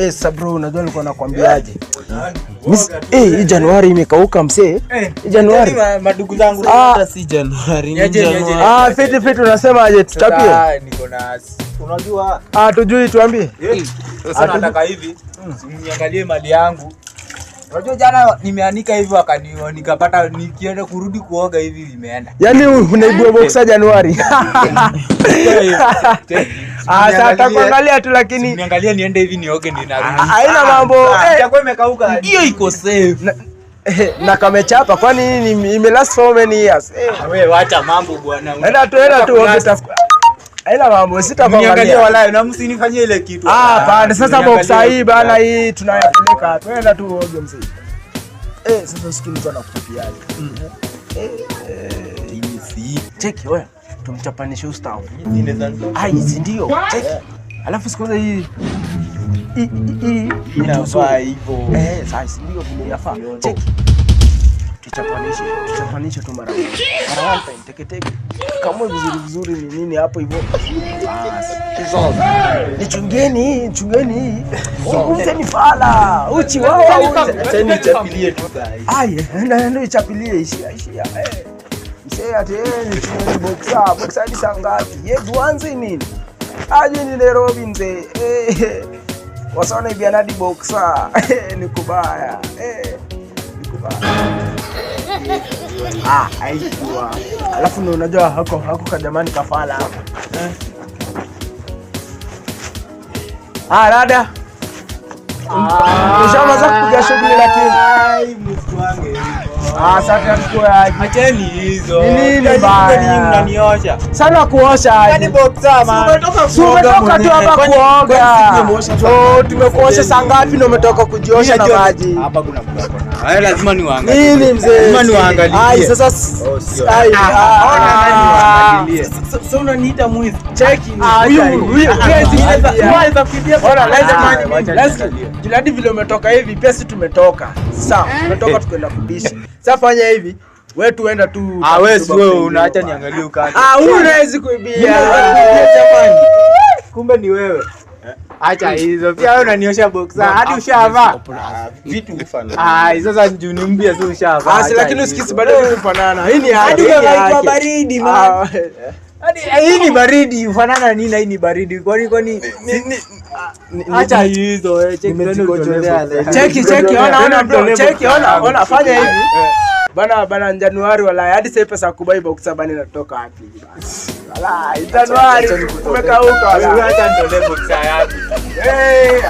Sa bro, unajua nilikuwa nakwambiaje? Hii Januari imekauka, msee. Hii Januari. Madugu zangu. Ah. Hata si Januari, ni Niaje, niaje, Januari. Ah, fiti fiti, unasemaje, tuchapie? Sasa niko na, unajua Ah, tujui, tuambie. Sasa nataka hivi niangalie mali yangu. Unajua jana nimeanika hivi nikapata nikienda kurudi kuoga hivi imeenda. Yaani unaibua boxer Januari. Ah, sasa takuangalia tu lakini Niangalie niende hivi nioge ninarudi. Haina mambo. Itakuwa imekauka. Hiyo iko safe. Na kamechapa, kwani nini ime last for how many years? Wewe wacha mambo, bwana. Enda tu uoge. Haina mambo, Niangalie sitakuangalia. Walai na msinifanyie ile kitu. Ah, hapana, sasa Niangalie boxer hii kitu. bana, hii tunayapeleka. Twenda tu uoge, mzee. Sasa usikii mtu anakuchapiaje. Cheki oya, tumchapanishe ustafu. Ai, si ndio? Cheki. Alafu siku hii hii hii Inafaa hivyo. Sasa si ndio vile inafaa. Cheki. Tuchapanishe tu mara moja. Mara one time, teke teke. Kamwe vizuri vizuri ni nini hapo hivyo. Basi. Nichungeni hii, nichungeni hii. Mzee ni fala. Uchi wao. Acha nichapilie tu saa hii. Ai, enda enda ichapilie, ishia ishia. Mzee ati nichungeni boxer, boxer hadi saa ngapi? Ye tuanze nini? Aje ni Nairobi, mzee. Wasona ibia nadi boxer. Ni kubaya. Ni kubaya. Ah, haikuwa. Alafu ndio unajua hako kajamani kafala hapa. Ah, rada. Ushamaliza kupiga shughuli lakini? Ai, msikuange hivyo. Ah, sasa tuchukue aje? Acheni hizo. Ni nini Kumbe baya? ninyi mnaniosha. Sana kuosha aje? Yaani boxer, man. Si umetoka tu hapa kuoga. So tumekuosha saa ngapi na umetoka kujiosha na maji? Hapa kuna mtu ako na. Haya, lazima niwaangalie. Nini, mzee? Lazima niwaangalie. Ai, sasa Oh, sio. ai, Ah, ona nani niwaangalilie. Sasa unaniita mwizi? Cheki. Ah, Huyu acha huyu Unaweza kuibia. Ona, Ah, wacha niangalie. hadi vile umetoka hivi pia sisi tumetoka. Sawa, tumetoka tukwenda kudishi. Sasa fanya hivi, wewe tuenda tu. Ah, wewe si wewe unaacha niangalie ukate. Ah, huyu unawezi kuibia. Jamani. Kumbe ni wewe. Acha hizo. Pia wewe unaniosha boxer. Hadi ushavaa. Vitu hufanana. Ah, sasa juu ni mpya si ushavaa. Ah, si Acha lakini hizo. usikisi bado hufanana. Hii ni Hadi hii ni umevaa yake. baridi, man. Ah, Hadi hii ni baridi, ufanana nini na hii ni baridi? Kwani acha hizo, cheki Nimejikojolea twende utolee boxer. Cheki cheki, ona ona bro, Tutolee cheki boxer ona yangu. ona, fanya hivi. Bana bana, Januari wala hadi sasa pesa kubuy boxer bana inatoka wapi? Wala Januari umekauka Wewe wala. acha nitolee boxer yangu. Eh.